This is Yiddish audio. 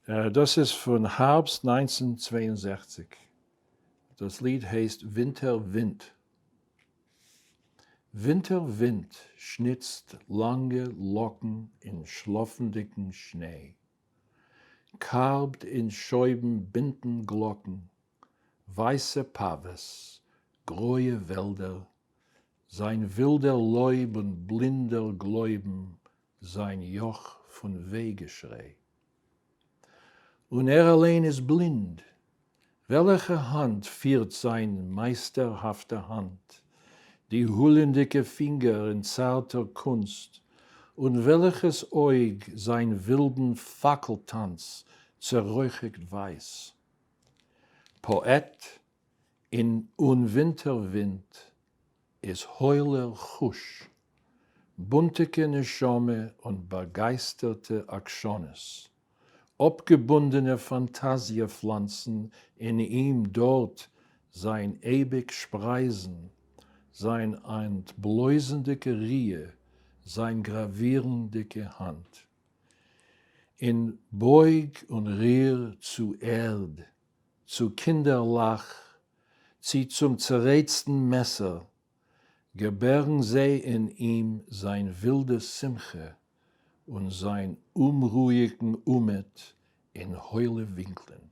דאס איז פון הארבסט 1962. דאס ליד הייסט ווינטער ווינט. ווינטער ווינט שניצט לאנגע לאקן אין שלאפנדיקן שניי. קארבט אין שויבן בינטן גלאקן, ווייסע פאוועס, גרויע וועלדער, זיין ווילדער לויב און בלינדער גלויבן, זיין יאך פון וויי-געשריי. און ער אליין איז בלינד. וועלעכע האנט פירט זיין מייסטערהאפטע האנט, די הולענדיקע פינגער אין צארטער קונסט, און וועלעכעס אויג זיין ווילדן פאקל-טאנץ צערויכיקט ווייס? פאעט אין און ווינטער-ווינט איז הוילער חוש, בונטיקע נשמה און באגייסטערטע עקשנות, אפגעבונדענע פאנטאזיע פלאנצן אין אים דארט זיין אייביק שפרייזן, זיין אנטבלויזנדיקע ראיה, זיין גראווירנדיקע האנט. אין בויג און ריר צו ערד, צו קינדער-לאך, צי צום צערייצטן מעסער, געבערן זיי אין אים זיין ווילדע שמחה און זיין אומרואיגן אומעט אין הוילע ווינקלען.